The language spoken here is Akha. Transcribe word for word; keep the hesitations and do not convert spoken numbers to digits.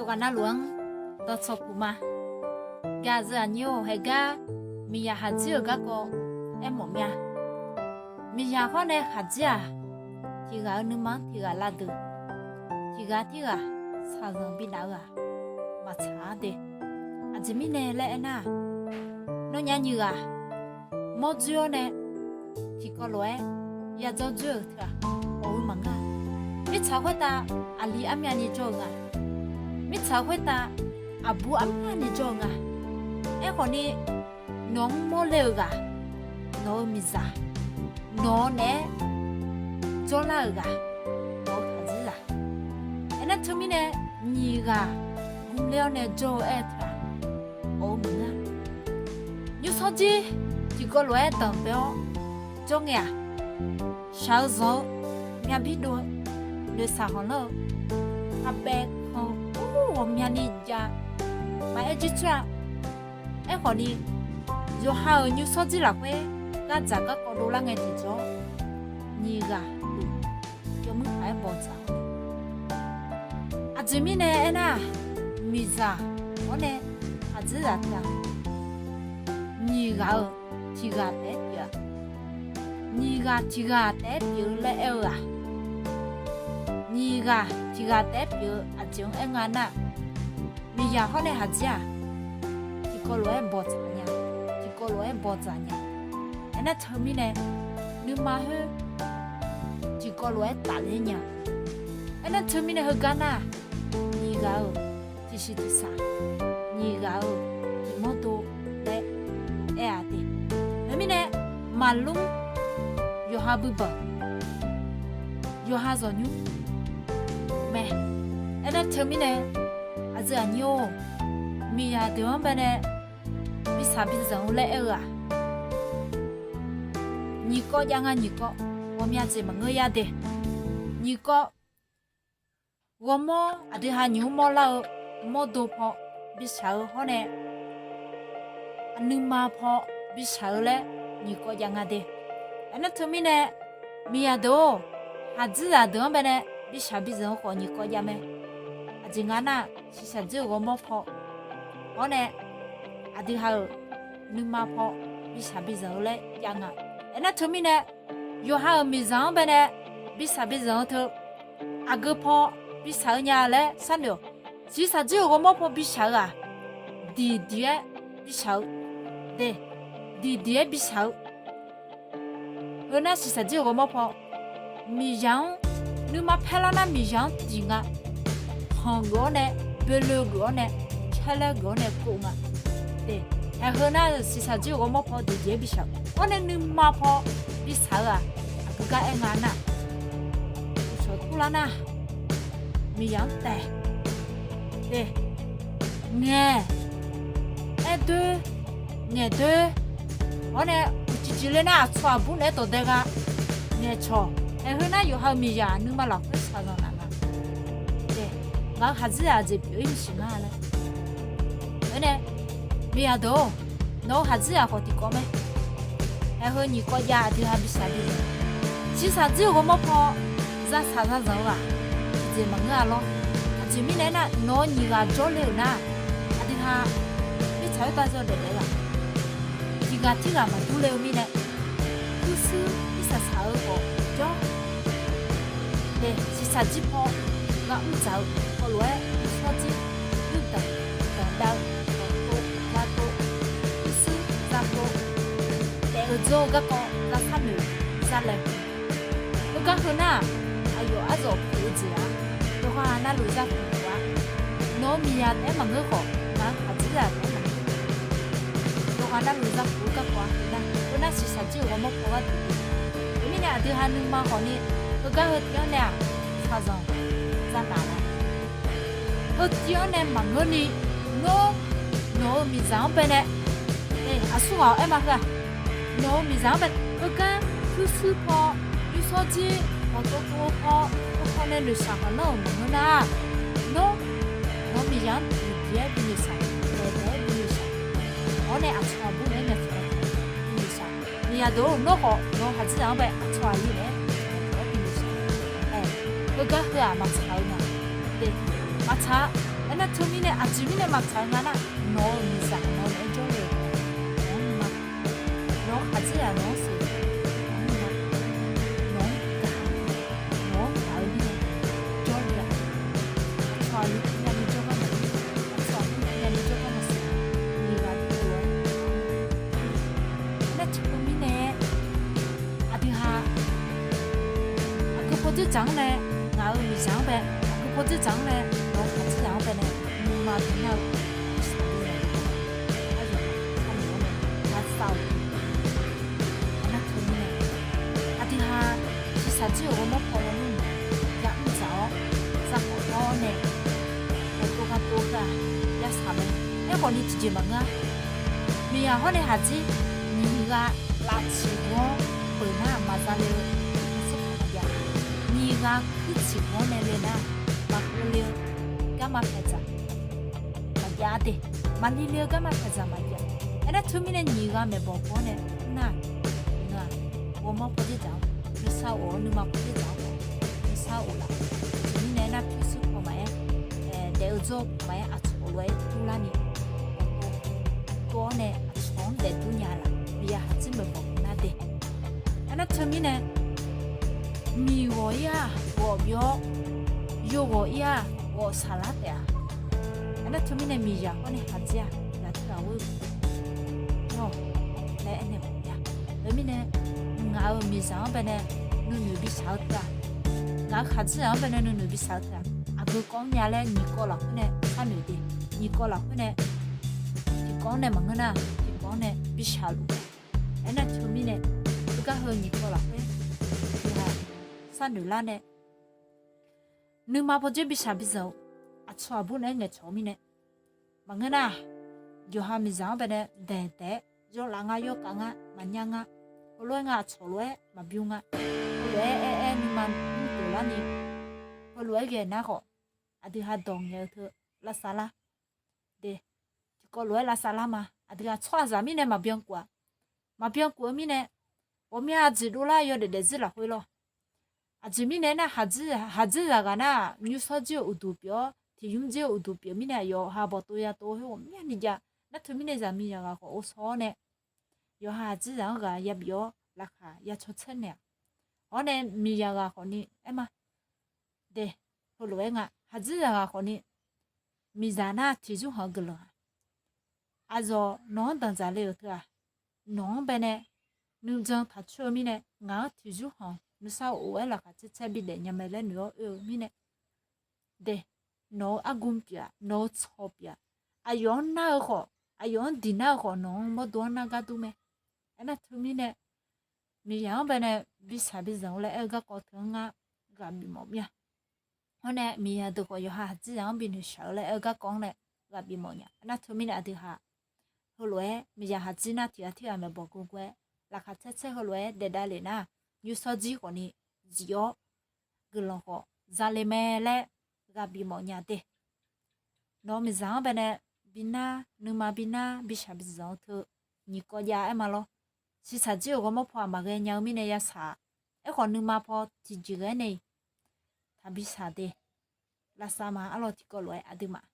Aqbaq navluf-anr dawqtsawq puq ma. Gaqzeuq aqnyir-or, haeqgar miqzaq khaqdzer-euq garkawv aermawf mir-a. Miqzaq hawr nae khaqdzer-aq, tiq ghaq-euq nuima-anr tiq ghaq lavdeuq, tiq ghaq tirghaq shaqzanq bi naf-eu-aq, maqtsaq-a de. Aqjeq mirnae laer aernar-aq, nawnyaf nyiq ghaq mawr dzoer-awr nae tiqkawv lof-aer yadzawr dzoer-euq teu-aq, awq-eu maqngeur-a. Mirtsaq khoertav aqli armyavni jawr-eu nga. Mirtsaq khoertav aqbur armyavni jawr-eu nga. Aerkhawfni, nawq-anr mawrle-euq ghaq, nawq-euq miqzaq, nawq-eu naeq-aer jawrlar-euq ghaq, nawq-eu khaqdzerzaq. Aernar teumirnae, nyiq ghaq guvler-awr nae jawr-eu aer-eu teu-aq, awq-eu maqngeur-a. Nymrshawr jir tiqkawv lof-aer danqbae-awr jawr ngae-aq, shaq-eu zanq-eu, myavbir dov-eu, noeqshaq khanqlanr-eu, khavbaev kanq-eu, ur, ghawqmyani jav maqaer jircoer-a. Aerkhawfni, yawqha-euq nymrshawr jir lafkhoer gardzaq garkawv dovlar ngae tiqjawr, nyiq ghaq-euq yawmuiq paq-aer bawqdzaq-awr nae, aqjeq mirnae aernar-aq, miqzaq hawr nae khaqdzerzaq teu-aq, nyiq ghaq-euq tiq ghaq taef-aer pyeuf-a. Nyiq ghaq tiq ghaq taef-aer pyeuf-eu laer aer-eu-aq, nyiq ghaq tiq ghaq taef-aer pyeuf-eu aqjeq-anr aer nga nar, miqzaq hawr nae khaqdzer-aq, tiqkawv lof-aer bawqdzaq nya, tiqkawv lof-aer bawqdzaq nya. Aernar teumirnae, nuima khoer tiqkawv lof-aer tafler nya. Aernar teumirnae heugar nar-aq, nyiq ghaq-euq tiqsiq tiqsaq, nyiq ghaq-euq tiqmawr do laer aer-a de. Khoermirnae, maqlmr yawqha buibanq, yawqha zawqnymr mae. Aernar teumirnae, aqdui aqnyir-or, miqzaq deuq-anr bae nae bi shaq bi zanq-eu laer aer-eu-aq, nyiq kawv jav nga. Nyiq kawv ghawqmya jeq maqngeur yar de. Nyiq kawv, ghawrmawr aqdui ha nymq-mr mawrlar-eu mawrdo paw bi shaq-eu hawr nae, nuima paw bi shaq-eu laer nyiq kawv jav nga de. Aernar teumirnae, miqzaq deuq-or, khaqdzerzaq deuq-anr bae nae bi shaq bi zanq-eu khawf nyiq kawv jav mae. Aqjeq nga nar-aq, shiqshaq dzir-euq ghawrmawr paw hawr nae, aqdui ha-euq nuima paw bi shaq bi zanq-eu laer jav nga. Aernar teumirnae, yawqha-euq miqzaq-anr bae nae bi shaq bi zanq-eu teu aqgeu paw bi shaq-eu nya laer sharnoeq-awq. Shiqshaq dzir-euq ghawrmawr paw bi shaq-eu-aq, diqdiq-aer bi shaq-eu de. Diqdiq-aer bi shaq-eu. Heu nar shiqshaq dzir-euq ghawrmawr paw, miqzaq-anr, nuima paerlar nar miqzaq-anr diq nga. Khanq geuf-awr nae, boeloe geuf-awr nae, caerlaer geuf-awr nae kov nga. Ae, heu nar shiqshaq dzir-euq ghawrmawr paw diqdiq-aer bi shaq-eu. Hawr nae nuima paw bi shaq-eu-aq, aqgeu gar aer nga nar, uqshawq turlar nar, miqzaq-anr taef, ae, ngaeq, aer doer, ngaeq doer, hawr nae uqcif cifle nar aqcawq aqbur naeq-aer dawq dae gha, ngaeqcawq. Ae, heu nar yawqha-euq miqzaq nuima lafkhoer shaqzanq naf nga. Ae, ngaq-euq khaqdzerzaq jeq pyeuf-ir maqsiq ngar laer. Aernae, miqzaq deuq-or, nawq-eu khaqdzerzaq khawf tiqkawv mae. Ae, heu nyiq kawv jav aqdui ha bi shaq bi zanq. Shiqshaq dzir-euq ghawrmawr paw za shaq za zanq-eu-aq, tiqjeq maqngeur-a lawr. Aqjeq mirnae aernar, nawq-eu nyiq ghaq jawrle-euq nar, aqdui ha mirtsaq khoertav yawdaef daef-eu-aq, tiq ghaq tirghaq maqdur le-eu mirnae, pyurshuir irsaq saq-eu khawf jawr. Ae, shiqshaq dzir paw ghaq mr dzaq-eu khawf lof-aer, shawrjir, yurdanq, danqdav-eu, dawqtov, zatov, pyurshuir zatov, daef-eu dzawr-eu garkawv za sharnoeq, za laeqhmq. Heugar heu nar-aq, aqyawf aryawf pyeuf-eu jeq-aq, yawqha navluf za pyeuf-a. Nawq-eu miqzaq taef-aer maqngeur khawf, ngaq-euq khaqdzerzaq taef-aer maqngeur. Yawqha navluf za pyeuf-eu garkawv-a heu nar, heu nar shiqshaq dzir-euq ghawrmawr paw gharduq. Teumirnae aqdui ha nuima khawfni, heugar heu tiv-anr nae-aq, shaqzanq za naf nga. Heu tiv-anr nae maqngeurni, nawr, nawq-euq miqzaq-anr bae nae, ae, aqsur ghaq-awr aer ma heu-aq, nawq-euq miqzaq-anr bae, heugar pyurshuir paw, yurshawr dzir, dawqtov tov-eu paw, heu paw nae noeqshaq khaqlanr-euq maqngeur nar, nawr, nawq-eu miqzaq-anr diqdiq-aer bi noeqshaq, daef daef-aer bi noeqshaq, hawr nae aqcawq aqbur naeq-aer naeq-aer bi noeqshaq. Miqzaq deuq-or, nawr khawf nawq-eu khaqdzerzaq-anr bae aqcawq aqli naeq-aer bi noeqshaq. Ae, heugar heu-aq maqtsaq-eu nga. Ae, maqtsaq-a. Nar teumirnae aqjeq mirnae maqtsaq-eu nga nar, nawq-euq miqzaq nawq-anr jawrle-euq, nawq-anr nuima, nawq-anr khaqdzerzaq nawq-anr sheuq, nawq-anr nuima, nawq-anr gaq, nawq-anr gaq-eu mirnae jawrle-a. Aqcawq aqli nyani jawrgar maqir, aqcawq aqli nyani jawrgar maqsiq, nyiq ghaq dov-aer. Aernar tiqkeuv mirnae aqdui ha aqgeu pawdzer dzaq-anr nae, ngaq-euq miqzaq-anr bae, aqgeu pawdzer dzaq-anr nae, nawq-euq khaqdzerzaq-anr bae nae nuima bi nar-eu, irsaq bi naeq-eu, aryaq, arluf-anr nae lavsav-euq. Aernar teumirnae aqdui ha shiqshaq jir-euq ghawrmawr paw lawnmr yamr dzaq-awr, zarkhawf dawr-awr nae, dawqtov ghartov-eu-aq yasaq mae. Aerkhawf ni tiqjeq maqngeur-a. Miqyaq hawr nae haq dzer, nyiq ghaq lavtsiq ghawr-anr peuq nar maqza le-eu, maqsar kaq maqjav. Nyiq ghaq kuirtsiq ghawr-anr nae le nar, maqkeuv le-eu garma paeqdzaq maqjav de, maqli le-eu garma paeqdzaq maqjav. Aernar teumirnae nyiq ghaq maeqbawq bawr nae nar, nar-aq, ghawrmawr pawdzer dzaq-anr, nuisar of-awr nuima pawdzer dzaq-anr khawf nuisar of laf. Aqjeq mirnae aernar pyurshuir paw maqaer, daef-eu dzawr paw maqaer, aqcawq lof-aer durlarni, dawqtov dawr-awr nae aqcawq-anr daefdur nya laf. Miqyaq haq dzer maeqbawq nar de. Aernar teumirnae miqghawq ir-aq ghawq bi-awr, yawghawq ir-aq ghawq saqlar taef-a. Aernar teumirnae miqyaq hawr nae haq dzer-aq, ghaq teughaq ghoer-eu laer aernaeq mawf-a. Teumirnae ngaq-euq miqzaq-anr bae nae nuinoeq bishaq-eu teu-aq, ngaq-euq khaqdzerzaq-anr bae nae nuinoeq bishaq-eu teu-aq, aqgeu kawv-anr nya laer nyiq kawv lafkhoer nae sharnoeq de. Nyiq kawv lafkhoer nae, tiqkawv-anr nae maqngeur nar tiqkawv-anr nae bishaq luf. Aernar teumirnae heugar heu nyiq kawv lafkhoer tiqkawv-aq sharnoeq lar nae nuima pawdzer bishaq bizanq-eu aqcawq aqbur naeq-aer ngaeqcawq-eu mirnae, maqngeur nar-aq, yawqha miqzaq-anr bae nae daeq daeq-aer yawlav ngar yawkav ngar maqnya nga. Heulof-aer nga aqcawq lof-aer maqbymr nga. Heulof-aer aer aer nuima mr deuq larni, heulof-aer ghae nar khawf, aqdui ha dawq ngaeq-eu teu lavsav lar de. Tiqkawv lof-aer lavsav lar ma. Aqdui ha tsawrhaqzaq mirnae maqbyan kuf-aq, maqbyan kuf-eu mirnae, ghawqmya aqjeq dovlar yawdaef daefzir lafkhoer lawr. Aqjeq mirnae nar, haq dzer zaqghaq nar-aq, nymrshawr jir-euq uqduq pyeuf-awr, tiqnymr jir-euq uqduq pyeuf mirnae, yawqha bawqtov yatov khoer ghawqmyani jav. Nar teumirnae zaqmiq zaqghaq khawf ghovshaw-awr nae, yawqha haq dzer zaq-anr ghaq yabi-awr laqkhaq ya caw tsaer naeq-aq. Hawr nae miqzaq ghaq khawfni aer ma de, heulof-aer nga, haq dzer zaqghaq khawfni, miqzaq nar tiqzur khanq-eu guiqlanq-aq, aqzawq nawq-anr danqdzaq le-euq teu-aq, nawq-anr bae nae nuijan taqcoer-eu mirnae, ngaq-anr tiqzur khanq nuisar of-aer laqkhaq caer caer bidaef nya mae laer noeq-awr oe-eu mirnae, de, nawq-euq argu pyeuf-aq, nawq-eu tsawq pyeuf-aq, aqyawf-anr nar-eu khawf, aqyawf-anr diq nar-eu khawf, nawq-anr mawrdo-anr nar gar dur mae. Aernar teumirnae, miqyaq-anr bae nae bishaq bizanq-eu laer aer-eu garkawv teu-anr ngar ghaq bifmawf mir-a. Hawr nae miqyaq deuq khawf yawqha haq dzer zaq-anr binoeq shaq-eu laer aer-eu garkawv-anr nae ghaq bifmawf nya. Aernar teumirnae aqdui ha heulof-aer miqyaq haq dzer nar tiq ghaq tirghaq maeqbawq gurgur-aer laqkhaq caer caer heulof-aer daef davlef nar, nymrshawr jir khawfni zif-awr guiqlanq khawf zale mae laer ghaq bifmawf nya de. Nawq-eu miqzaq-anr bae nae bi nar, nuima bi nar, bishaq bizanq-eu teu nyiq kawv jav-aer ma lawr. Shiqshaq jir-euq ghawrmawr paw-aq maqghae nya-eu mirnae yasaq-aq. Aerkhawf nuima paw tiqjeq ghae-aer nae-iq taqbi shaq de. Lavsav ma arlawr tiqkawv lof-aer aqduimaf